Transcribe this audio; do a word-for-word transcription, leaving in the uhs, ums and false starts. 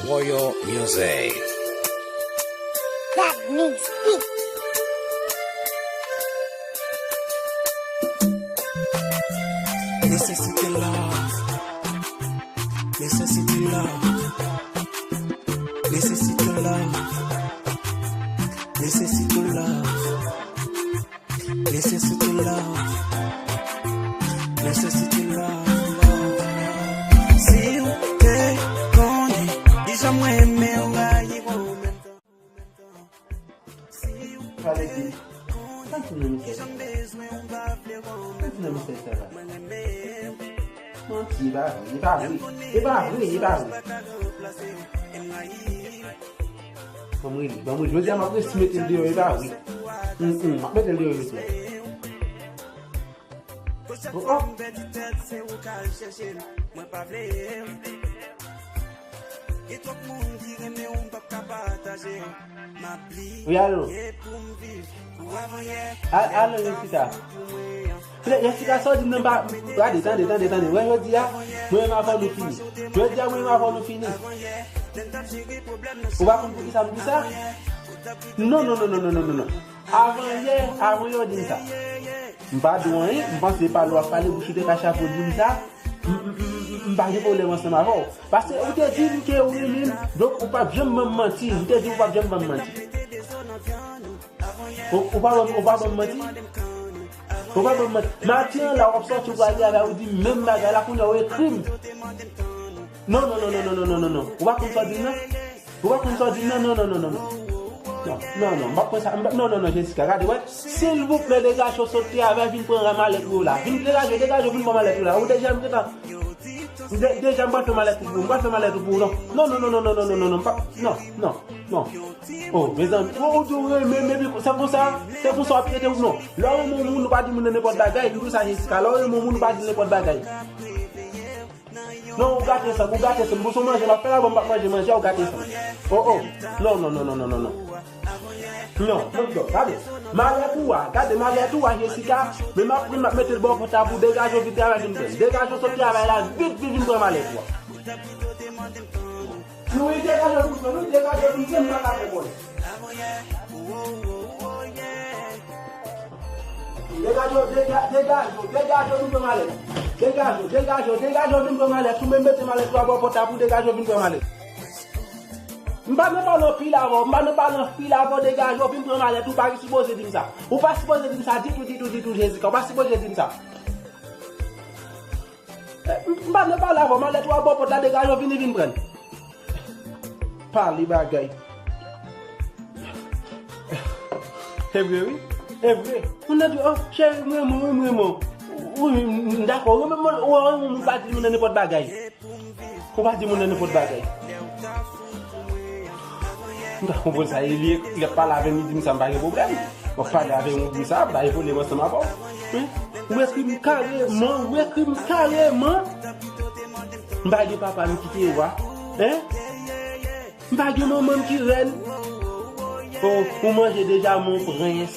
Royal Music. That means speak. Necessity love. Necessity love. Necessity love. Necessity love. Necessity love. Necessity love. Si w te konnen kijan mwen renmen w, rayi w an menm tan. Pale di. Sa ti nan mesaj sa la? Sa ti nan mesaj sa la? Manti, e pa vre, e pa vre. E pa vre, e pa vre. Ban m rele, ban m rele. Jodi a m ap resi mete l deyò, e pa vre. Mm, mm, m ap mete l deyò jodi a. Oh, oh. Wi, alo. A- Alo, Jessica. Jessica, sa w di m nan pa. Gade, tande, tande, tande. Wè, jodi a, mwen menm avè w nou fini. Jodi a, mwen menm avè w nou fini. Ou pa konn poukisa m di sa? Non, non, non, non, non, non, non, non. Avan yè, avan yè w di m sa. M pa di w anyen, m panse pale w ap pale, bouch ou te ka chape w di m sa. M, m, m, m, m pa gen pwoblèm ansanm avè w. Paske ou te di m ke ou renmen m, donk ou p ap janm ban m manti. M te di w ou p ap janm ban m manti. Ou, ou pa ban m, ou pa ban m manti. Ou pa ban m manti. Maten an la w ap sòti ou prale avè ou di menm bagay la kounye a ou ekri m. Non, non, non, non. Ou pa konn sa w di m nan? Ou pa konn sa w di m nan? Non, non, non, non, non. Non, non, non, m p ap pran sa. M p ap, non, non, non, Jessica, gade, wè. Silvouplè, degaje w sot travay, vin pran malèt ou yo la. Vin degaje, degaje w, vin pran malèt ou la. Ou deja m gentan. De- Deja m pral fè malèt ou pou ou. M pral fè malèt ou pou ou, non. Non, non, non, non, non, non, non, non, m p ap, non, non, non. Oh, mezanmi, ou, ou di w renmen m, epi se konsa, se konsa w ap trete w, non. Lè w renmen yon moun, ou pa di moun nan nenpòt bagay, m di w sa, Jessica, lè w renmen yon moun, ou pa di l nenpòt bagay. Non, ou gate san m, ou gate san m. Bon, se w manje m ap fè la, bon, m p ap manje manje a, ou gate san m. Oh, oh. Non, non, non, non, non, non, non. Non, non, non, gade. Malèt ou a, gade malèt ou a, Jessica. Men m ap pran, m ap mete l bò pòt la pou degaje w vin travay vin pran. Degaje w sot travay la, vit, vit vin pran malèt ou a. Wi, degaje w vin pran, wi, degaje w vin pran, m pa ka fè kòlè. Degaje w, dega- degaje w, degaje w vin pran malèt. Degaje w, degaje w, degaje w vin pran malèt. Ou menm mete malèt ou a bò pòt la pou degaje w vin pran malèt. M pa nan pale anpil avè w, m pa nan pale anpil avè w, degaje w vin pran malèt ou, pa sipoze di m sa. Ou pa sipoze di m sa ditou, ditou, ditou, Jessica, ou pa sipoze di m sa. Eh, m pa nan pale avè w, malèt ou a bò pòt la, degaje w vini vin pran l. Pale bagay. E vre wi, e vre. Moun nan di, oh, cheri, m renmen w, m renmen w. Wi, m dakò, w renmen m, w renmen m, ou pa di moun nan nenpòt bagay. Ou pa di moun nan nenpòt bagay. M pa konprann sa, e li, li ap pale avè m, li di m sa, m pa gen pwoblèm. M ap pale avè m, ou di m sa, bay pwoblèm ansanm avè w. Hein? Ou ekri m kareman, ou ekri m kareman. M pa gen papa m ki te wa. Hein? M pa gen manman m ki rèn. Oh, ou manje deja, mon prens.